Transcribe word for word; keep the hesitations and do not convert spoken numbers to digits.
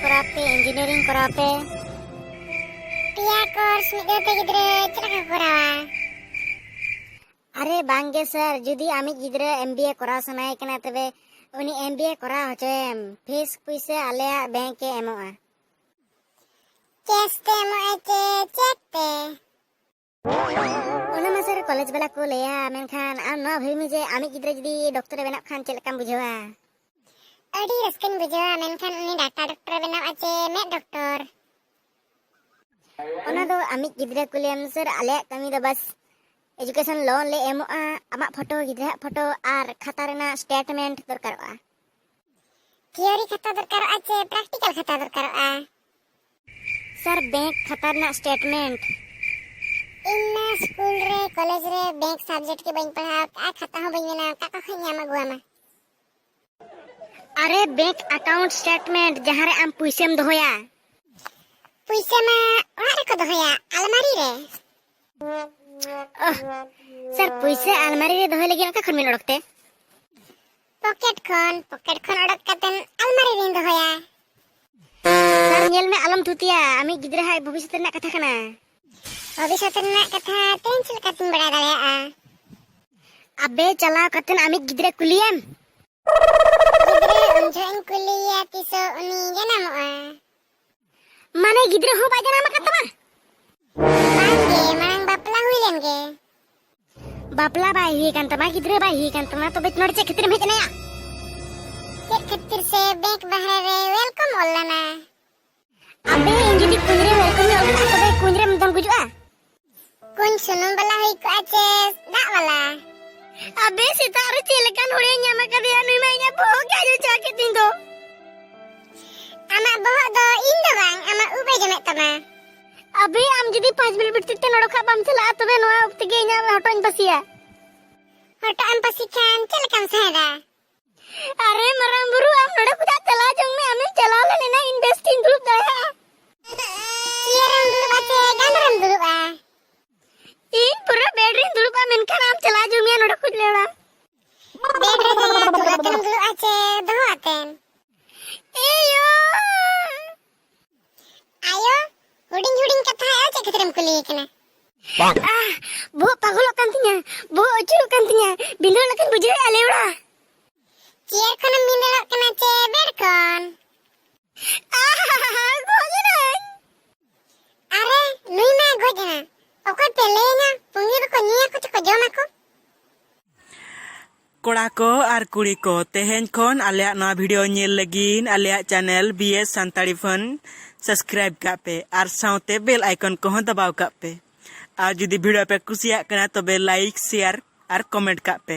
ᱠᱚᱨᱟᱣ ᱯᱮ, ᱤᱧᱡᱤᱱᱤᱭᱟᱨᱤᱝ ᱠᱚᱨᱟᱣ ᱯᱮ᱾ ᱯᱮᱭᱟ ᱠᱳᱨᱥ ᱢᱤᱫ ᱫᱷᱟᱣ ᱛᱮ ᱜᱤᱫᱽᱨᱟᱹ ᱪᱮᱫ ᱞᱮᱠᱟ ᱠᱚ ᱠᱚᱨᱟᱣᱟ? ᱟᱨᱮ ᱵᱟᱝ ᱜᱮ ᱥᱟᱨ, ᱡᱩᱫᱤ ᱟᱢᱤᱡ ᱜᱤᱫᱽᱨᱟᱹ ᱮᱢ ᱵᱤ ᱮ ᱠᱚᱨᱟᱣ ᱥᱟᱱᱟᱭᱮ ᱠᱟᱱᱟ, ᱛᱚᱵᱮ ᱩᱱᱤ ᱮᱢ ᱵᱤ ᱮ ᱠᱚᱨᱟᱣ ᱦᱚᱪᱚᱭᱮᱢ᱾ ᱯᱷᱤᱥ ᱯᱩᱭᱥᱟᱹ ᱟᱞᱮᱭᱟᱜ ᱵᱮᱝᱠ ᱮ ᱮᱢᱚᱜᱼᱟ᱾ ᱠᱮᱥ ᱛᱮ ᱮᱢᱚᱜᱼᱟᱭ ᱪᱮ ᱪᱮᱠ ᱛᱮ? ᱚᱱᱟ ᱢᱟ ᱥᱟᱨ ᱠᱚᱞᱮᱡᱽ ᱵᱟᱞᱟ ᱠᱚ ᱞᱟᱹᱭᱟ, ᱢᱮᱱᱠᱷᱟᱱ ᱟᱢ ᱱᱚᱣᱟ ᱵᱷᱟᱹᱵᱤ ᱢᱮ ᱡᱮ ᱟᱢᱤᱡ ᱜᱤᱫᱽᱨᱟᱹ ᱡᱩᱫᱤ ᱰᱚᱠᱴᱚᱨ ᱮ ᱵᱮᱱᱟᱜ ᱠᱷᱟᱱ ᱪᱮᱫ ᱞᱮᱠᱟᱢ ᱵᱩᱡᱷᱟᱹᱣᱟ? ᱟᱹᱰᱤ ᱨᱟᱹᱥᱠᱟᱹᱧ ᱵᱩᱡᱷᱟᱹᱣᱟ, ᱢᱮᱱᱠᱷᱟᱱ ᱩᱱᱤ ᱰᱟᱠᱛᱟᱨ ᱰᱚᱠᱴᱚᱨ ᱮ ᱵᱮᱱᱟᱜᱼᱟ ᱪᱮ ᱢᱮᱫ ᱰᱚᱠᱴᱚᱨ? ᱚᱱᱟ ᱫᱚ ᱟᱢᱤᱡ ᱜᱤᱫᱽᱨᱟᱹ ᱠᱩᱞᱤᱭᱮᱢ ᱥᱟᱨ, ᱟᱞᱮᱭᱟᱜ ᱠᱟᱹᱢᱤ ᱫᱚ ᱵᱟᱥ ᱮᱡᱩᱠᱮᱥᱚᱱ ᱞᱳᱱ ᱞᱮ ᱮᱢᱚᱜᱼᱟ, ᱟᱢᱟᱜ ᱯᱷᱳᱴᱳ, ᱜᱤᱫᱽᱨᱟᱹᱣᱟᱜ ᱯᱷᱳᱴᱳ ᱟᱨ ᱠᱷᱟᱛᱟ ᱨᱮᱱᱟᱜ ᱥᱴᱮᱴᱢᱮᱱᱴ ᱫᱚᱨᱠᱟᱨᱚᱜᱼᱟ᱾ ᱛᱷᱤᱭᱳᱨᱤ ᱠᱷᱟᱛᱟ ᱫᱚᱨᱠᱟᱨᱚᱜᱼᱟ ᱪᱮ ᱯᱨᱮᱠᱴᱤᱠᱟᱞ ᱠᱷᱟᱛᱟ ᱫᱚᱨᱠᱟᱨᱚᱜᱼᱟ? ᱥᱟᱨ, ᱵᱮᱝᱠ ᱠᱷᱟᱛᱟ ᱨᱮᱱᱟᱜ ᱥᱴᱮᱴᱢᱮᱱᱴ᱾ ᱤᱧ ᱢᱟ ᱥᱠᱩᱞ ᱨᱮ, ᱠᱚᱞᱮᱡᱽ ᱨᱮ ᱵᱮᱝᱠ ᱥᱟᱵᱡᱮᱠᱴ ᱜᱮ ᱵᱟᱹᱧ ᱯᱟᱲᱦᱟᱣ ᱠᱟᱜᱼᱟ, ᱠᱷᱟᱛᱟ ᱦᱚᱸ ᱵᱟᱹᱧ ᱵᱮᱱᱟᱣ ᱠᱟᱜᱼᱟ, ᱚᱠᱟ ᱠᱷᱚᱱ ᱤᱧ ᱧᱟᱢ ᱟᱹᱜᱩᱣᱟᱢᱟ? ᱟᱨᱮ, ᱵᱮᱝᱠ ᱟᱠᱟᱣᱩᱱᱴ ᱥᱴᱮᱴᱢᱮᱱᱴ, ᱡᱟᱦᱟᱸ ᱨᱮ ᱟᱢ ᱯᱩᱭᱥᱟᱹᱢ ᱫᱚᱦᱚᱭᱟ᱾ ᱯᱩᱭᱥᱟᱹ ᱢᱟ ᱚᱲᱟᱜ ᱨᱮᱠᱚ ᱫᱚᱦᱚᱭᱟ, ᱟᱞᱢᱟᱨᱤ ᱨᱮ᱾ ᱚᱦ, ᱥᱟᱨ, ᱯᱩᱭᱥᱟᱹ ᱟᱞᱢᱟᱨᱤ ᱨᱮ ᱫᱚᱦᱚᱭ ᱞᱟᱹᱜᱤᱫ ᱚᱠᱟ ᱠᱷᱚᱱ ᱵᱤᱱ ᱚᱰᱚᱠ ᱛᱮ? ᱯᱚᱠᱮᱴ ᱠᱷᱚᱱ, ᱯᱚᱠᱮᱴ ᱠᱷᱚᱱ ᱚᱰᱚᱠ ᱠᱟᱛᱮ ᱟᱞᱢᱟᱨᱤ ᱨᱤᱧ ᱫᱚᱦᱚᱭᱟ᱾ ᱥᱟᱨ, ᱧᱮᱞ ᱢᱮ, ᱟᱞᱚᱢ ᱛᱷᱩᱛᱤᱭᱟ, ᱟᱢᱤᱡ ᱜᱤᱫᱽᱨᱟᱹ ᱦᱟᱜ ᱵᱷᱚᱵᱤᱥᱥᱚᱛ ᱨᱮᱱᱟᱜ ᱠᱟᱛᱷᱟ ᱠᱟᱱᱟ᱾ ᱵᱷᱚᱵᱤᱥᱥᱚᱛ ᱨᱮᱱᱟᱜ ᱠᱟᱛᱷᱟ ᱛᱮᱦᱮᱧ ᱪᱮᱫ ᱞᱮᱠᱟᱛᱤᱧ ᱵᱟᱲᱟᱭ ᱫᱟᱲᱮᱭᱟᱜᱼᱟ? ᱟᱵᱮ, ᱪᱟᱞᱟᱣ ᱠᱟᱛᱮ ᱟᱢᱤᱡ ᱜᱤᱫᱽᱨᱟᱹ ᱠᱩᱞᱤᱭᱮᱢ᱾ ᱜᱤᱫᱽᱨᱟᱹ ᱩᱱ ᱡᱚᱦᱚᱜ ᱤᱧ ᱠᱩᱞᱤᱭᱮᱭᱟ ᱛᱤᱥᱚᱜ ᱩᱱᱤ ᱡᱟᱱᱟᱢᱚᱜᱼᱟ᱾ ᱢᱟᱱᱮ ᱜᱤᱫᱽᱨᱟᱹ ᱦᱚᱸ ᱵᱟᱭ ᱡᱟᱱᱟᱢ ᱟᱠᱟᱱ ᱛᱟᱢᱟ? ᱵᱟᱝ ᱜᱮ, ᱢᱟᱲᱟᱝ ᱵᱟᱯᱞᱟ ᱦᱩᱭ ᱞᱮᱱ ᱜᱮ᱾ ᱵᱟᱯᱞᱟ ᱵᱟᱭ ᱦᱩᱭ ᱟᱠᱟᱱ ᱛᱟᱢᱟ, ᱜᱤᱫᱽᱨᱟᱹ ᱵᱟᱭ ᱦᱩᱭ ᱟᱠᱟᱱ ᱛᱟᱢᱟ, ᱛᱚᱵᱮ ᱱᱚᱰᱮ ᱪᱮᱫ ᱠᱷᱟᱹᱛᱤᱨ ᱮᱢ ᱦᱮᱡ ᱮᱱᱟᱭᱟ? ᱪᱮᱫ ᱠᱷᱟᱹᱛᱤᱨ ᱥᱮ ᱵᱮᱝᱠ ᱵᱟᱦᱨᱮ ᱨᱮ ᱣᱮᱞᱠᱟᱢ ᱚᱞ ᱞᱮᱱᱟ᱾ ᱟᱵᱮ, ᱤᱧ ᱡᱩᱫᱤ ᱠᱩᱧ ᱨᱮ ᱣᱮᱞᱠᱟᱢ ᱤᱧ ᱚᱞ ᱠᱟᱜᱼᱟ, ᱛᱚᱵᱮ ᱠᱩᱧ ᱨᱮᱢ ᱫᱚᱱ ᱜᱩᱡᱩᱜᱼᱟ? ᱠᱩᱧ ᱥᱩᱱᱩᱢ ᱵᱟᱞᱟ ᱦᱩᱭ ᱠᱚᱜᱼᱟ ᱪᱮ ᱫᱟᱜ ᱵᱟᱞᱟ? ᱟᱵᱮ, ᱥᱮᱛᱟᱜ ᱨᱮ ᱪᱮᱫ ᱞᱮᱠᱟᱱ ᱦᱚᱲᱮ ᱧᱟᱢ ᱟᱠᱟᱫᱮᱭᱟ, ᱱᱩᱭ ᱢᱟ ᱤᱧᱟᱜ ᱵᱚᱦᱚᱜ ᱜᱮ ᱟᱡᱚ ᱪᱟᱵᱟ ᱠᱮᱫ ᱛᱤᱧ ᱫᱚ᱾ ᱟᱢᱟᱜ ᱵᱚᱦᱚᱜ ᱫᱚ ᱤᱧ ᱫᱚ ᱵᱟᱝ, ᱟᱢᱟᱜ ᱩᱵ ᱮ ᱡᱚᱢᱮᱫ ᱛᱟᱢᱟ᱾ ᱟᱵᱮ, ᱟᱢ ᱡᱩᱫᱤ ᱯᱟᱸᱪ ᱢᱤᱱᱤᱴ ᱵᱷᱤᱛᱤᱨ ᱛᱮ ᱱᱚᱰᱮ ᱠᱷᱚᱱ ᱵᱟᱢ ᱪᱟᱞᱟᱜᱼᱟ, ᱛᱚᱵᱮ ᱱᱚᱣᱟ ᱩᱵ ᱛᱮᱜᱮ ᱤᱧᱟᱜ ᱦᱚᱴᱚᱜ ᱤᱧ ᱯᱟᱹᱥᱤᱭᱟ᱾ ᱦᱚᱴᱚᱜ ᱮᱢ ᱯᱟᱹᱥᱤ ᱠᱷᱟᱱ ᱪᱮᱫ ᱞᱮᱠᱟᱢ ᱥᱟᱦᱮᱫᱟ? ᱟᱨᱮ ᱢᱟᱨᱟᱝ ᱵᱩᱨᱩ, ᱟᱢ ᱱᱚᱰᱮ ᱠᱷᱚᱱᱟᱜ ᱪᱟᱞᱟᱣ ᱪᱚᱝ ᱢᱮ, ᱟᱢᱮᱢ ᱪᱟᱞᱟᱣ ᱞᱮᱱ ᱮᱱᱟ, ᱤᱧ ᱵᱮᱥ ᱴᱷᱤᱠ ᱫᱩᱲᱩᱵ ᱫᱟᱲᱮᱭᱟᱜᱼᱟ᱾ ᱪᱮᱭᱟᱨ ᱨᱮᱢ ᱫᱩᱲᱩᱵᱼᱟ ᱪᱮ ᱜᱟᱱᱰᱚ ᱨᱮᱢ ᱫᱩᱲᱩᱵᱼᱟ? ᱤᱧ ᱯᱩᱨᱟᱹ ᱵᱮᱰ ᱨᱤᱧ ᱫᱩᱲᱩᱵᱼᱟ, ᱢᱮᱱᱠᱷᱟᱱ ᱟᱢ ᱪᱟᱞᱟᱣ ᱪᱚᱝ ᱢᱮᱭᱟ ᱱᱚᱰᱮ ᱠᱷᱚᱱ ᱞᱮᱣᱲᱟ᱾ ᱵᱮᱰ ᱨᱮ ᱪᱮᱭᱟᱨ ᱫᱩᱲᱩᱵ ᱟᱛᱮᱢ ᱫᱩᱲᱩᱵᱼᱟ ᱪᱮ ᱫᱚᱦᱚ ᱟᱛᱮᱢ? ᱮᱭᱳ! ᱪᱮᱫ ᱨᱮᱢ ᱠᱩᱞᱤᱭᱮ ᱠᱟᱱᱟ? ᱟᱦ, ᱵᱚᱦᱚᱜ ᱯᱟᱜᱚᱞᱚᱜ ᱠᱟᱱ ᱛᱤᱧᱟ, ᱵᱚᱦᱚᱜ ᱟᱹᱪᱩᱨᱚᱜ ᱠᱟᱱ ᱛᱤᱧᱟ, ᱵᱷᱤᱸᱫᱟᱹᱲ ᱞᱮᱠᱟᱧ ᱵᱩᱡᱷᱟᱹᱣᱮᱫᱼᱟ ᱞᱮᱣᱲᱟ᱾ ᱪᱮᱭᱟᱨ ᱠᱷᱚᱱᱮᱢ ᱵᱷᱤᱸᱫᱟᱹᱲᱚᱜ ᱠᱟᱱᱟ ᱪᱮ ᱵᱮᱰ ᱠᱷᱚᱱ? ᱟᱦ, ᱜᱚᱡ ᱮᱱᱟᱹᱧ᱾ ᱟᱨᱮ, ᱱᱩᱭ ᱢᱟ ᱜᱚᱡ ᱮᱱᱟ᱾ ᱚᱠᱚᱭ ᱯᱮ ᱞᱟᱹᱭᱟᱹᱧᱟ? ᱯᱩᱸᱜᱤ ᱨᱮᱠᱚ ᱧᱩᱭᱟᱠᱚ ᱪᱮ ᱠᱚ ᱡᱚᱢᱟᱠᱚ? ᱠᱚᱲᱟ ᱠᱚ ᱟᱨ ᱠᱩᱲᱤ ᱠᱚ, ᱛᱮᱦᱮᱧ ᱠᱷᱚᱱ ᱟᱞᱮᱭᱟᱜ ᱱᱚᱣᱟ ᱵᱷᱤᱰᱤᱭᱳ ᱧᱮᱞ ᱞᱟᱹᱜᱤᱫ ᱟᱞᱮᱭᱟᱜ channel B S Santali phone subscribe ᱠᱟᱜ ᱯᱮ ᱟᱨ ᱥᱟᱶᱛᱮ ᱵᱮᱞ ᱟᱭᱠᱚᱱ ᱠᱚᱦᱚᱸ ᱫᱟᱵᱟᱣ ᱠᱟᱜ ᱯᱮ᱾ ᱟᱨ ᱡᱩᱫᱤ ᱵᱷᱤᱰᱤᱭᱳ ᱯᱮ ᱠᱩᱥᱤᱭᱟᱜ ᱠᱟᱱᱟ, ᱛᱚᱵᱮ ᱞᱟᱭᱤᱠ, ᱥᱮᱭᱟᱨ ᱟᱨ ᱠᱚᱢᱮᱱᱴ ᱠᱟᱜ ᱯᱮ᱾